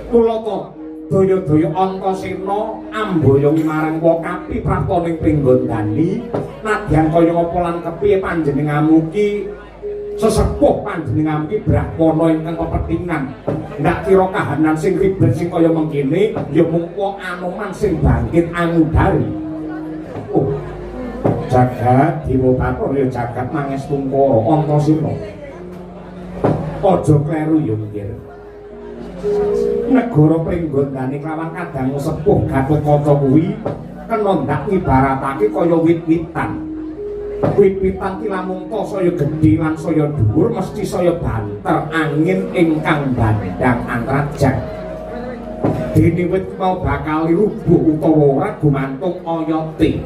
Mula ta daya-daya Antasena amboyongi marang Wakapi prapta ning Pringgondani, nadyan kaya ngapa lan kepiye panjenenganmu ki sesepuh, panjenenganmu ki brahmana ingkang pepethingan. Ndak kira kahanan sing ribet sing kaya mengkene ya mung wong anoman sing bangkit angudari. Oh, jagat Dewa Bathara ya jagat Mangestungkara Antasena. Aja kleru ya mikir. Negara Pringgondani kelawan kadang sepuh Gatotkaca kuwi kena ndak ngibaratake kaya wit-witan. Wit-witan ki lamung ta saya gedhe lan saya dhuwur mesti saya banter angin ingkang bandhang antrajang. Dene wit mau bakal rubuh utawa ora gumantung oyote.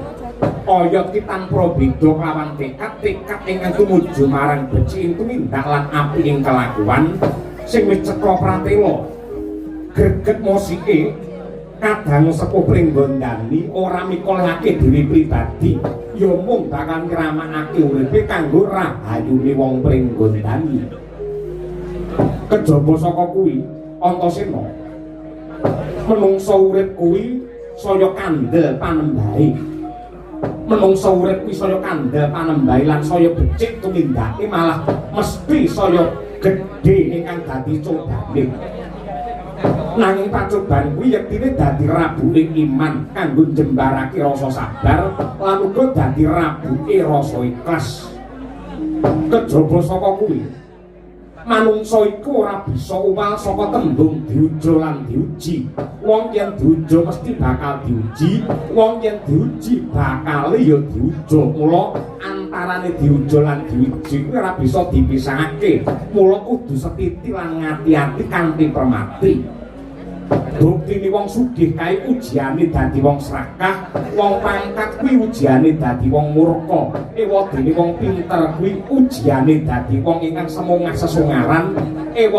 Oyot ki tanpa beda kelawan tekad, tekad ingkang tumuju marang becik ing tumindak lan apik ing kelakuan sing wis cetha pratela. Greget mosike kadang sepuh Pringgondani ora mikolehake dhewe pribadi, ya mung bakal ngramakake uripe kanggo rahayune wong Pringgondani. Kejaba saka kuwi, Antasena, menungsa urip kuwi saya kandel panembahe. Menungsa urip kuwi saya kandel panembahe lan saya becik tumindake, malah mesti saya gedhe ingkang dadi cobane. Nanging pacoban kuwi yektine dadi rabuke iman kanggo njembarake rasa sabar lan uga dadi rabuke rasa ikhlas. Kejaba saka kuwi, manungsa iku ora bisa uwal saka tembung diuja lan diuji. Wong yen diuja mesti bakal diuji, wong yen diuji bakal ya diuja. Mula antarane diuja lan diuji kuwi ora bisa dipisahake. Mula kudu setiti lan ngati-ati kanthi permati. Buktine wong sugih kae ujiane dadi wong srakah, wong pangkat kuwi ujiane dadi wong murka, ewadene wong pinter kuwi ujiane dadi wong ingkang semongah sesongaran, ewa